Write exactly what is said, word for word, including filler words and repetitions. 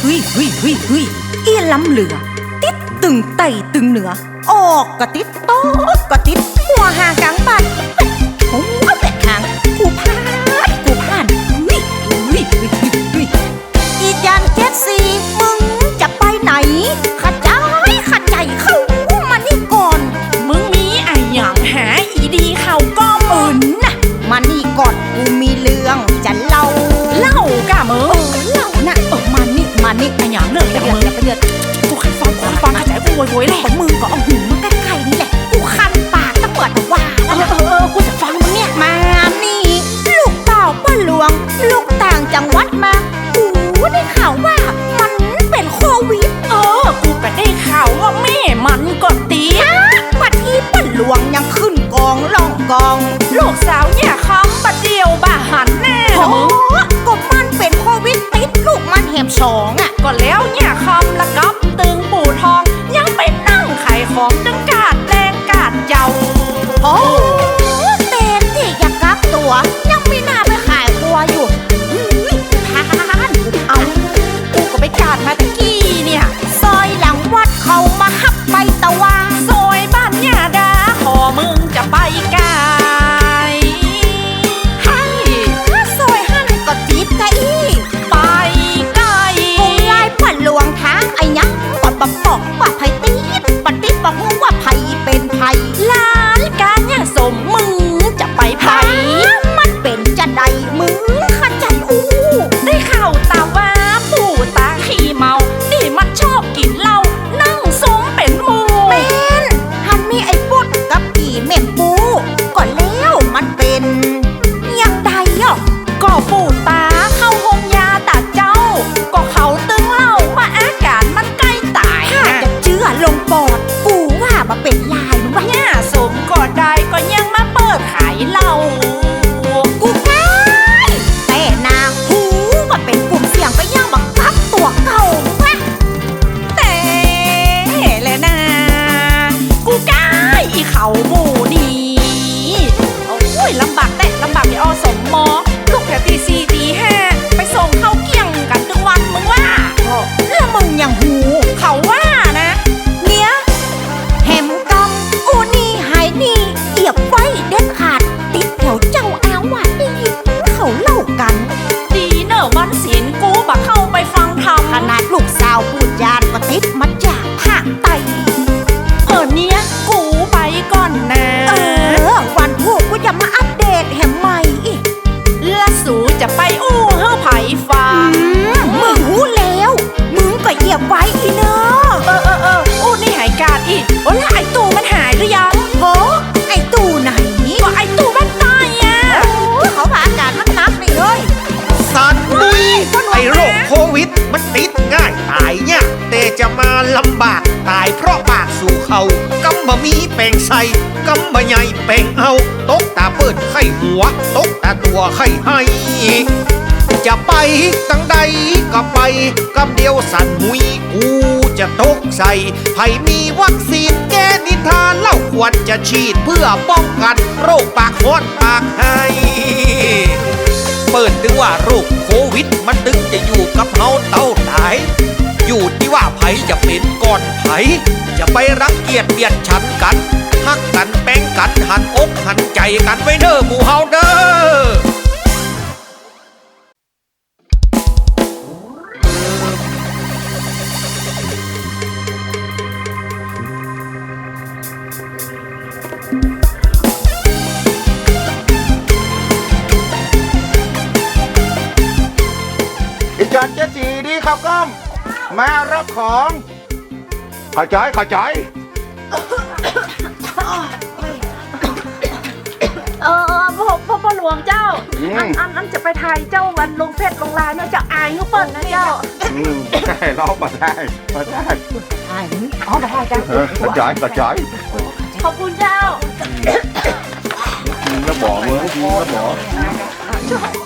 เฮ้ย เฮ้ย เฮ้ย เฮ้ย อีล้ำเหลือ ติ๊ดตึงใต้ตึงเหนือ ออกก็ติ๊ด ตกก็ติ๊ด มัวหากลางบ้าน โอ้ย แปดหาง กูพลาด กูพลาด เฮ้ย เฮ้ย เฮ้ย เฮ้ย อีจานเจ็ดสี่ มึงจะไปไหน ขะจาย ขะจายเข้ามานี่ก่อน มึงมีอะหยังหาอีดีเข้าก็มึนนะ มานี่ก่อน กูมีเรื่องจะเล่า เล่าก่ะมึง เออ เล่านะ เออ มานี่ มานี่ อะหยังเรื่องอะหยังมึง อย่าไปเดือด กูใค่ฟัง กูใค่ฟัง ขะจาย กูโวยโวยแหละ มึงก็เอาหูมาใก้ๆ นี่แหละ กูคันปากตั้งเปิดว่า เออ เออ เออ กูจะฟังมึงเนี่ย มานี่ ลูกบ่าวป้อหลวง ลูกต่างจังหวัดมา กูได้ข่าวว่ามันเป๋นโควิด เออ กูก็ได้ข่าวว่าแม่มันก็ติด ฮะ บาดนี้ป้อหลวงยังขึ้นกองล่องกอง ลูกสาวเนี่ยคำบาดเดี่ยวบ่หันหน้านะมึง โอ้ ก็มันเป๋นโควิดติดลูกมันแหมสองอะ ก็แล้วเนี่ยคำละกับตึงปู่ทอง ยังไปนั่งขายของตึงกาดแดงกาดเยา โอ้ แตนตี้จะกักตั๋ว ยังมีหน้าไปขายครัวอยู่ อืม ผ่าน เอา กูก็ไปกาดมาตะกี้เนี่ย ซอยหลังวัดเขามาฮับไปตะวา ซอยบ้านย่าดา ขอมึงจะไปไกล ให้ ซอยหั้นก็ติดกะอี้ ไปไกล กูไล่ป้อหลวงถามอะหยัง ก็บ่ปอกว่าใผติด บ่ติดบ่ฮู้ว่าใผเป๋นใผ หลานก๋านย่าสม มึงจะไปไผ ฮะ มันเป๋นจาใด มึงขะจายอู้ ได้ข่าวตาว่าปู่ตาขี้เมา นี่มันชอบกิ๋นเหล้า นั่งซุมเป๋นหมู่ แม่น หันมีไอ้ปุ๊ดกับอี่แม่มปู ก็แล้วมันเป๋น อย่างใดอ่ะ ก็ปู่ตาเข้าโฮมยาตะเจ้า ก็เขาตึงเล่าว่าอาก๋านมันใก้ต๋าย ถ้าจะเจื้อลงปอด กูว่าบ่เป๋นลายมึงวะ ย่าสมก็ได้ ก็ยังมาเปิดขายเหล้า กูใก้ แต่นา หูว่าเป๋นกลุ่มเสี่ยง ก็ยังบ่กักตั๋วเก่ามึงวะ แต่แหละนา กูใก้ อีเขาหมู่นี้ โอ้ย ลำบากแต๊ ลำบากไอ้อสม ลูกแถวตีสี่ตีห้า ไปส่งข้าวเกี้ยงกั๋นตึงวันมึงว่า แล้วมึงยังฮู้ เขาว่านะ เนี่ย แหมกำ อู้นี่หายนี่ เอียบไว้เด็ดขาด ติดแถวเจ้าอาวาสได้ยินเขาเล่ากั๋น ดีเน่อวันศีลกูบ่เข้าไปฟังธรรม ขนาดลูกสาวปู่จานก็ติดมาจากภาคใต้ เออเนี่ย กูไปก่อนนะ เออ วันพูกกูจะมาอัปเดตแหมใหม่อีก ละสูจะไปอู้หื้อใผฟัง อืม มึงฮู้แล้ว มึงก็เอียบไว้อีเน่อ เออ เออ เออ อู้นี่หายกาดอี้ โอ้ ละไอ้ตู่มันหายหรือยัง โห ไอ้ตู่ไหน ก็ไอ้ตู่บ้านใต้อะ โอ้ เขาว่าอาก๋านมันหนักนี่เฮ้ย สันมุ้ย ไอ้โรคโควิดมันติดง่ายต๋ายยาก แต่จะมาลำบากต๋ายเพราะปากสู่เขา กำบ่มีแป๋งใส่ กำบ่ใหญ่แป๋งเอา ตกตาเปิ้นไข้หัว ตกตาตั๋วไข้ไห้ จะไปตังใดก็ไป กำเดียวสันมุ้ย กูจะตกใส่ ใผมีวัคซีนแก้นินทาเล่า ควรจะฉีดเพื่อป้องกันโรคปากฮ้อนปากไห้ เปิ้นตึงว่าโรคโควิดมันตึงจะอยู่กับเฮาเต้าต๋าย อยู่ตี้ว่าใผจะเป๋นก่อนใผ จะไปรังเกียจเบียดฉันกั๋น ฮักกั๋นแปงกั๋น หันอกหันใจ๋กั๋นไว้เน่อหมู่เฮาเน่อ อีจานเจ็ดสี่ดีเข้ากล้อง มารับของ ขอจอย ขอจอย เออ พ่อ พ่อ ป้อหลวงเจ้า อืม อัน อัน อันจะไปถ่ายเจ้าวันลงเฟซลงไลน์เนาะเจ้า อายหื้อเปิ้นนะเจ้า อืม บ่ได้ เฮาบ่ได้ บ่ได้ อายหื้อ อ๋อ บ่ได้เจ้า เออ ขอจอย ขอจอย ขอบคุณเจ้า อืม แล้วบอกเลย อืม แล้วบอก เจ้า